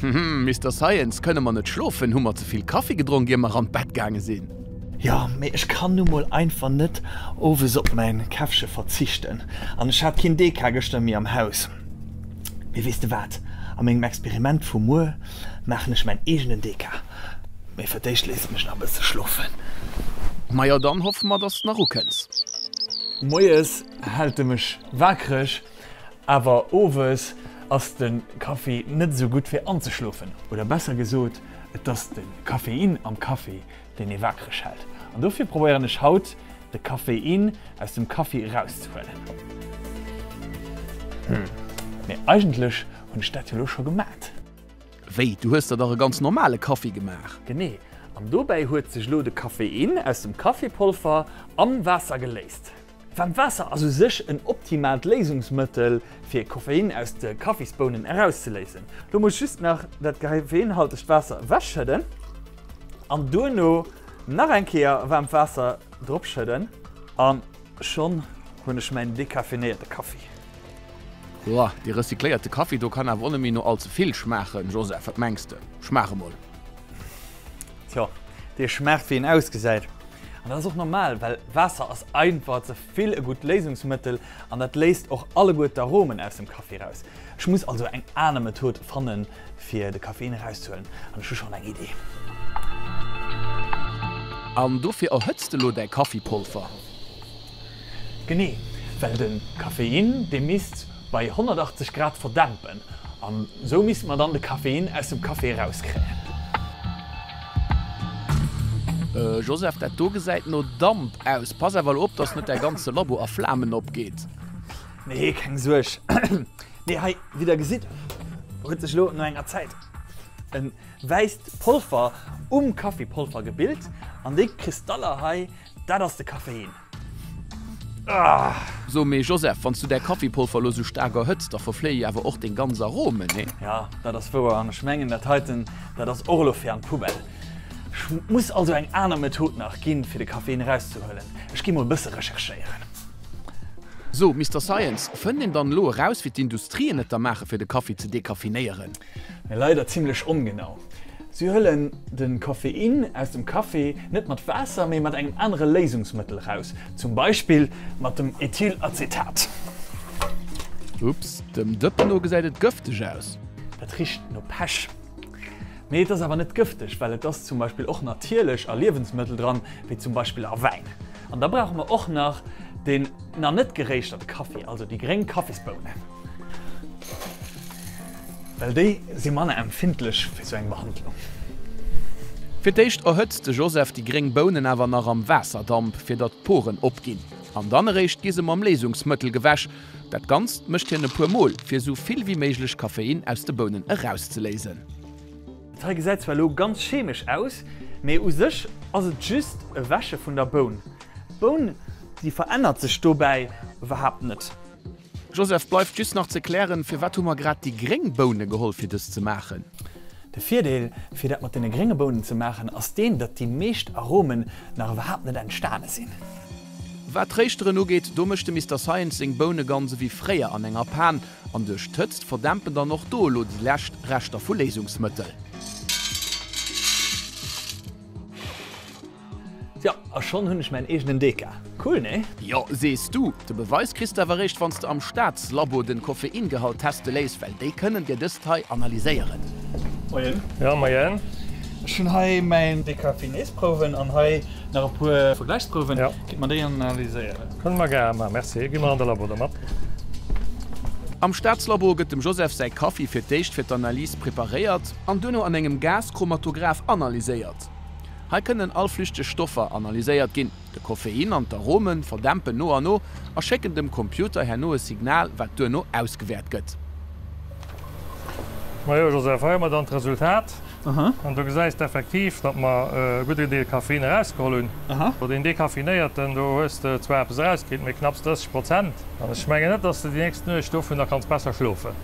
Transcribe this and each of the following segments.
Hm, Mister Science, kënne mer net schlofen? Hu mer ze vill Kaffi gedronk ier mer an d'Bett gaange sinn? Jo, mee ech kann nu mol einfach net owes op mäin Käffche verzichten. An ech hat keen Deka gëschter méi am Haus. Mee weess de wat, a mengem Experiment vu muer maachen ech mäin eegenen Deka. Mee fir d'éischt léisst mech nach e bësse schlofen. Majo, dann hoffe mer, dass de nach ukënns. Moies hält e mech waakreg, awer owes ass de Kaffi net esou gutt fir anzeschlofen. Oder besser gesot, et ass de Koffein am Kaffi, deen ee waakreg hält. An dofir probéieren ech haut, de Koffein aus dem Kaffi erauszehuelen. Hm, mee eigentlech hunn ech dat jo elo scho gemat. Wéi, du hues der dach e ganz normale Kaffi gemaach? Genee, an dobäi huet sech elo de Koffein aus dem Kaffipolver am Waasser geléist. Waarmt Waasser ass u sech en optimaalt Léisungsmëttel fir Koffein aus de Kaffisbounen erauszeléisen. Lo muss ech just nach dat koffeinhaltegt Waasser ewechschëdden an duerno nach eng Kéier waarmt Waasser dropschëdden a schonn hunn ech mäin decaffeinéierte Kaffi. Boah, dee recycléierte Kaffi do kann awer och net méi no all ze vill schmaachen, Joseph, wat mengs de? Schmaach emol. Tjo, dee schmaacht wéi en ausgesäit. An dat ass och normal, well Waasser ass einfach ze vill e gutt Léisungsmëttel an dat léist och alleguer d'Aromen aus dem Kaffi raus. Ech muss also eng aner Method fannen, fir de Koffein erauszehuelen an ech hu schonn eng Idee. An dofir erhëtzt de lo däi Kaffipolver? Genee, well de Koffein dee misst bei 180 Grad verdämpen an esou misste mer dann de Koffein aus dem Kaffi erauskréien. Joseph, dat do gesäit no Damp aus. Pass awer elo op, dass net däi ganze Labo a Flamen opgeet. Nee, keng Suerg. Nee, hei, wéi der gesitt, huet sech elo no enger Zäit e wäisst Polver um Kaffipolver gebilt an déi Kristaller hei, Dat ass de Kaffein. Ah! So, mee Joseph, wann s du däi Kaffipolver elo sou staark erhëtz, da verfléie jo awer och deng ganz Aromen, nee? Jo, dat ass wouer. An ech mengen, dat heiten, dat ass och elo fir an d'Poubelle. Ech muss also eng aner Method nach ginn, fir de Kaffein erauszehuelen. Ech gi mol e bësse recherchéieren. So, Mister Science, fënnt een dann elo eraus, wéi d'Industrien et da maache fir de Kaffi ze dekaffinéieren? Mee leider zimlech ongenau. Si huelen de Koffein aus dem Kaffi net mat Waasser, mee mat engem anere Léisungsmëttel eraus, zum Beispill mat dem Ethylacetat. Ups, dem Dëppen no gesäit et gëfteg aus. Dat richt no Pech. Mee et ass awer net gëfteg, well et ass zum Beispill och natierlech a Liewensmëttel dran, wéi zum Beispill a Wäin. An da brauche mer och nach den nach net geréischterte Kaffi, also déi gréng Kaffisbounen. Well déi si manner empfindlech fir sou eng Behandlung. Fir d'éischt erhëtzt de Joseph déi gréng Bounen awer nach am Waasserdamp, fir datt d'Poren opginn. An dann eréischt gi se mam Léisungsmëttel gewäsch. Dat Ganzt mécht hien e puer Mol, fir sou vill wéi méiglech Koffein aus de Bounen erauszeléisen. Dat hei gesäit zwar elo ganz chemesch aus, mee u sech ass et just e Wäsche vun der Boun. D'Boun, déi verännert sech dobäi iwwerhaapt net. Joseph, bleift just nach ze klären, firwat hu mer grad déi gréng Boune geholl fir dëst ze maachen? De Virdeel fir dat mat deene grénge Bounen ze maachen ass deen, datt déi meescht Aromen nach iwwerhaapt net entstane sinn. Wat d'Réischteren ugeet, do mécht de Mister Science seng Boune ganz ewéi fréier an enger Pan an duerch d'Hëtzt verdämpen dann och do elo déi lescht Reschter vu Léisungsmëttel. Tjo, a schonn hunn ech mäin eegenen Deka. Cool, nee? Jo, sees du. De Beweis kriss de awer eréischt, wann s de am Staatslabo den Koffeingehalt teste léiss, well déi kënnen dir dëst hei analyséieren. Moien. Jo, moien. Ech hunn hei mäin Dekaffeineesprouwen an hei nach e puer Vergläichsprouwen. Jo. Kinnt mer déi analyséieren? Kënne mer gare man, merci. Gi mer an de Labo domat. Am Staatslabo gëtt dem Joseph säi Kaffi fir d'éischt fir d'Analys preparéiert an duerno an engem Gaschromatograph analyséiert. Hei kënnen all flüchteg Stoffer analyséiert ginn. De Koffein an d'Arome verdämpen no an no a schécken dem Computer herno e Signal, wat duerno ausgewäert gëtt. Majo Joseph, hei hu mer dann d'Resultat. An do gesäis de effektiv, datt mer e gudden Deel Koffein erausgeholl hunn. Deen Dekaffinéierten, do hues de zwar eppes erauskritt, mee knapps 30 Prozent. An ech mengen net, datt s de déi nächst Nuecht dovunner kanns besser schlofen.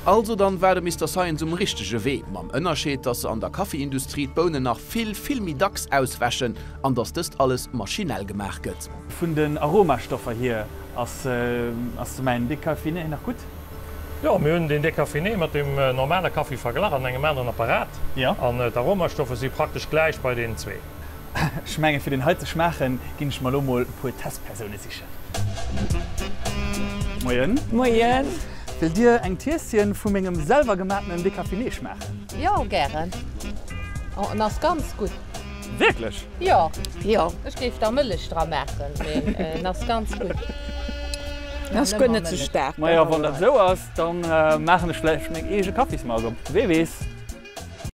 Also dann war de Mister Science um richtege Wee, mam Ënnerscheed, dass se an der Kaffiindustrie d'Bounen nach vill, vill méi dacks auswäschen an dass dëst alles maschinell gemaach gëtt. Vun den Aromastoffer hier ass ass mäin Decaffiné nach gutt? Jo, mir hunn deen Décaffiné mat deem normale Kaffi verglach an engem aneren Apparat. An d'Aromastoffe si praktesch gläich bei deenen zwee. Ech mengen, fir deen hei ze schmaachen, ginn ech mer elo mol e puer Testpersoune sichen. Moien. Moien. Wëllt Dir eng Tiesschen vu mengem selwer gemaatenen Décaffiné schmaachen? Jo, gären. Oh, en ass ganz gutt. Wierklech? Jo. Jo. Ech géif da Mëllech dra maachen, mee en ass ganz gutt. En ass guer net ze staark. Majo, wann dat esou ass, da maachen ech vläicht meng eege Kaffismark op. Wee weess.